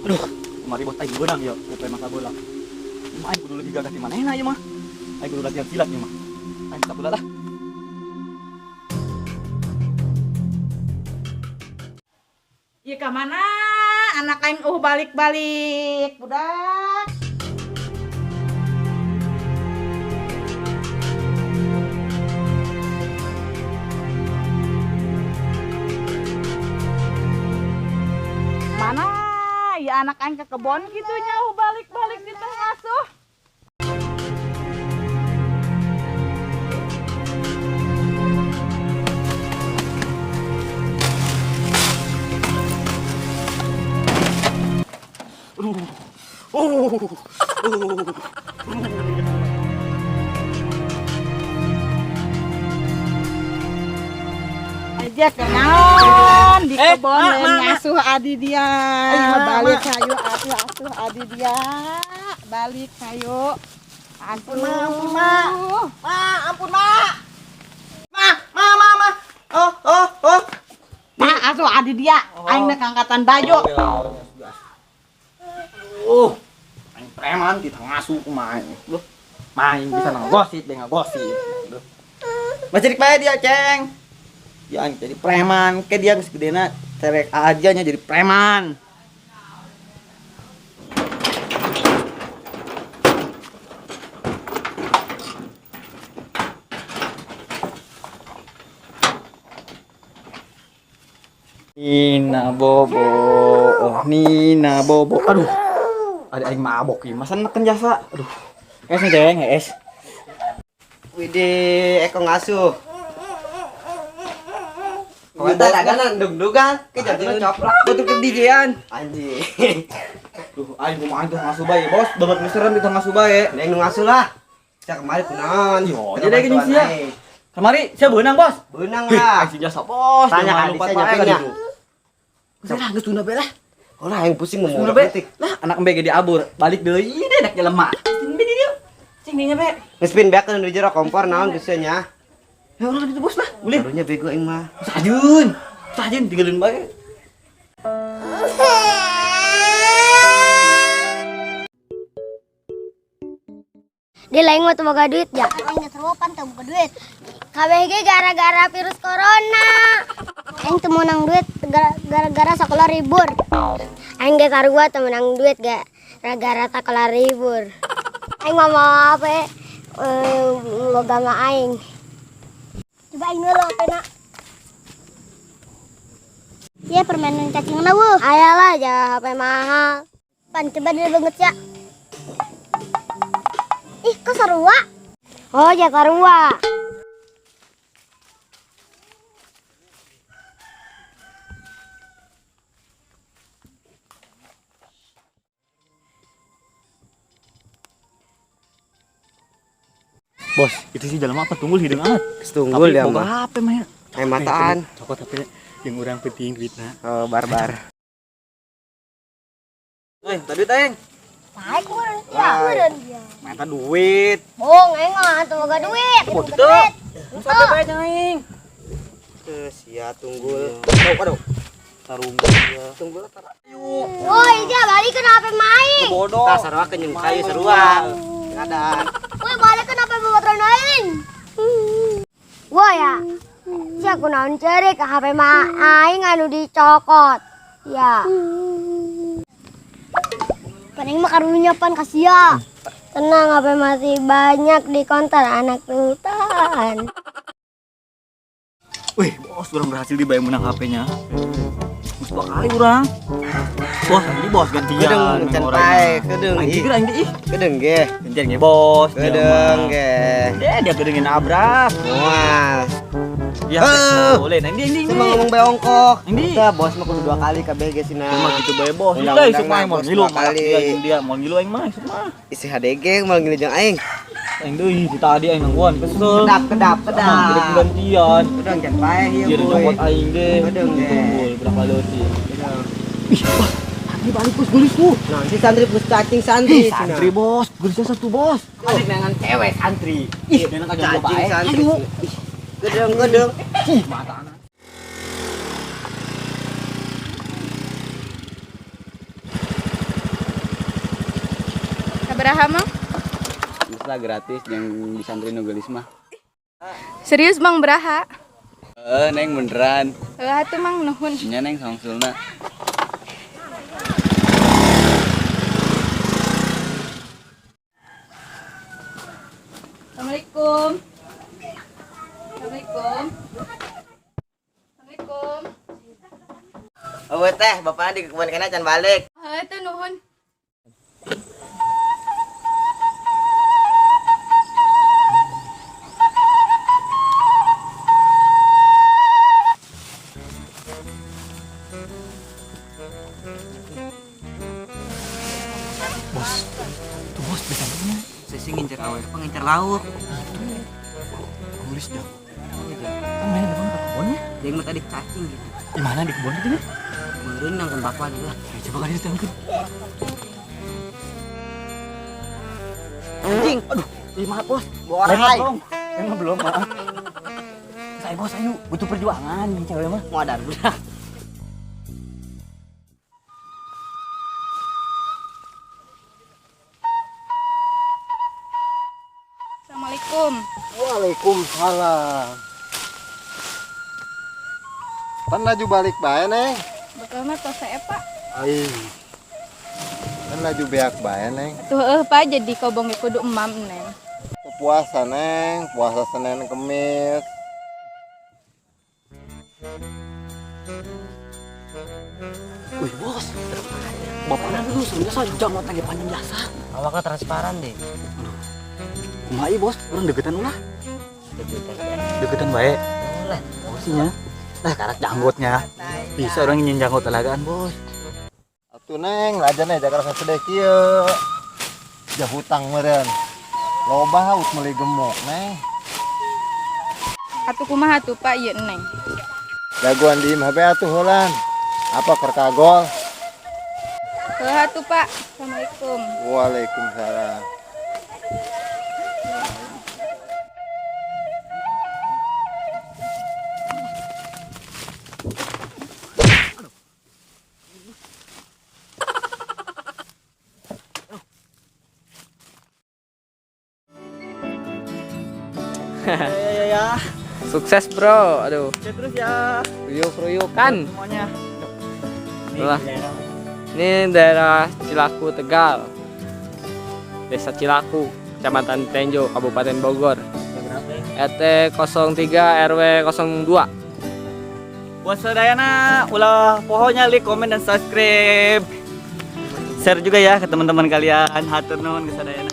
Aduh, kemari bos aing beunang ya, ku masa bola. Mah aing kudu lebih gagah ti manehna ieu mah. Aing kudu latihan silat ieu mah. Aing tak lah. Ieu ka mana? Anak aing balik-balik, budak. Mana ya anak aing ke kebon gitu nya balik-balik di tengah ngasuh. Aduh. Aja kenaon di kebon ngasuh adi dia. Balik hayu atuh asuh adi dia. Balik hayu. Ampun Ma, ampun ma. Ma, ampun ma. Ma, ma, ma, ma. Oh, oh, oh. Ma asuh adi dia. Aing nek angkatan baju. Aing preman di tengah ngasuh kumaha. Duh. Main bisa ngagosip, be ngagosip. Duh. Masih bae dia, Ceng. Ya aing jadi preman, ke dia geus gedena terek aja nya jadi preman. Nina Bobo, oh Nina Bobo. Aduh. Ada aing mabok ieu, masa neken jasa. Aduh. Es Ceng, es. Widih, eko ngasuh. Kita dagangan dug-dugan, ke jatuhnya coplok. Betul ke DJ-an. Anjing. Duh, aing kumaha teh ngasuh bae, Bos. Dompet serem di tengah ngasuh bae. Neng nu ngasuh lah. Sia kemari kunaon? Yo, jadi gini sia. Kemari sia beunang, Bos. Beunang lah. Aing jasa, Bos. Tanya Jangan ka lupa sia bae nyapenya. ka ditu. Lah, geus tunda bae lah. Olah aing pusing ngomong Tunda bae. politik. Lah, anak embe ge diabur, balik deui deh anak jelema. Cing be di dieu. Cing dinya be. Geus pin beakeun di jero kompor naon geus nya. Ya urang ditu, Bos lah. Ulin. Barunya bego aing mah. Sajun. Sajun tinggalin bae. Dia lain mah teu boga duit ya. Aing geus ropan teu boga duit. KBG gara-gara virus corona. Aing teu meunang duit gara-gara sekolah libur. Aing ge sarua teu meunang duit gara-gara sekolah libur. Aing mah mau apa? Boga mah aing. Coba aing dulu apa nak? Ya permainan cacing lah wuh. Ayalah jangan HP mahal. Pan coba dulu banget ya. Ih, kok sarua? Oh, ya sarua. Bos, itu sih jelema apa tunggul hideung amat. Tunggul Tapi ya boga mah. HP mah ya. Mataan. Cokot tapi yang urang penting duitna. Oh, barbar. Tadi teh. Baik, meureun sia. Meureun. Mata duit. Bohong, aing mah teu boga duit. Oh, gitu. Sampai bae jeung aing. Sia tunggul. Aduh, aduh. Tarung. Tunggul tara. Woi, dia balik kenapa main? Bodoh. Tah sarua keun jeung kayu sarua. Ngadan. Woi, balik kenapa babaturan aing? Woi ya. Sia kunaon ceurik HP mah aing anu dicokot. Ya. Paling mah karunya pan kasia. Tenang, HP masih banyak di konter anak sultan. Wih, bos, orang berhasil dibayar menang HP-nya. Bos dua kali orang. Bos, ini bos gantian. Kedeung can pae, kedeung. Aing pikir aing ih. Kedeung ge. Gantian ge, bos. Kedeung ge. Dia kedeungin nabrak. Moal. Ya, boleh. Nah, ini. Cuma ngomong bae ongkok. Ini. Tah bos mah kudu dua kali kabeh ge sina. Cuma gitu bae bos. Undang-undang Udah isuk mah mah, mau bos, ngilu dua kali. Dia mau ngilu aing mah isuk mah. Isi HDG mau ngilu jeung aing. Aing deui di tadi aing nangguan kesel. Kedap kedap kedap. Kedap gantian. Kedeung can pae ieu. Dia nyokot aing ge. Kedeung ge. Tunggul berapa leutik. Ih, wah, santri balik bos gelis tuh. Nanti santri bus cacing santri. Ih, santri bos, gelisnya satu bos. Balik dengan cewek santri. Ih, dengan kajang Cacing bae. santri. Ayo. Ih, kedeung kedeung. Ih, mata anak. Sabaraha, Mang? Geus lah gratis yang di santri nu geulis mah. Serius, Mang, beraha? Heeh, Neng beneran. Heuh atuh, Mang, nuhun. Nya Neng sangsulna. Assalamualaikum. Assalamualaikum. Assalamualaikum. Oh teh, bapaknya di kebun kana can balik. Heuh atuh nuhun. Bos. Tuh bos bisa punya. Sisi ngincer awe, apa ngincer lauk? Geulis dah. Kan main depan ke kebunnya. Dia mah tadi cacing gitu. Di mana di kebun itu? Meureun nang bapak juga. Ayo coba kali ditangkep. Anjing, Aduh, ih maaf bos. Bawa Lewat orang. dong. Emang belum, maaf. Saya bos, ayo butuh perjuangan nih cewek mah. Mau ada budak. Assalamualaikum. Waalaikumsalam. Pan laju balik bae, Neng. Bekal mah tos saya, Pak. Ai. Pan laju beak bae, Neng. Atuh heuh, Pak, jadi kobong ge kudu emam, Neng. Puasa, Neng. Puasa Senin Kemis. Wih bos, bapaknya dulu serius aja jangan lagi panjang jasa. Awaknya transparan deh. Kumaha ieu, bos, urang deketan ulah. Deketan bae. Bosnya. Lah karak janggutnya. Bisa orang ingin janggut telagaan, bos. Atuh Neng, lajane jaga rasa sedih kieu. Ja hutang meureun. Loba ut meuli gemuk, Neng. Atuh kumaha tuh, Pak, ieu Neng? Jagoan di imah bae atuh heulan. Apa keur kagol? Heuh atuh, Pak. Assalamualaikum. Waalaikumsalam. Ya ya ya. Sukses bro, aduh. Ya terus ya. Ruyuk-ruyukan. Semuanya. Lah. Ini daerah Cilaku Tegal. Desa Cilaku, Kecamatan Tenjo, Kabupaten Bogor. RT 03 RW 02. Buat sadayana, ulah pokoknya like, komen, dan subscribe. Share juga ya ke teman-teman kalian. Hatur nuhun ke sadayana.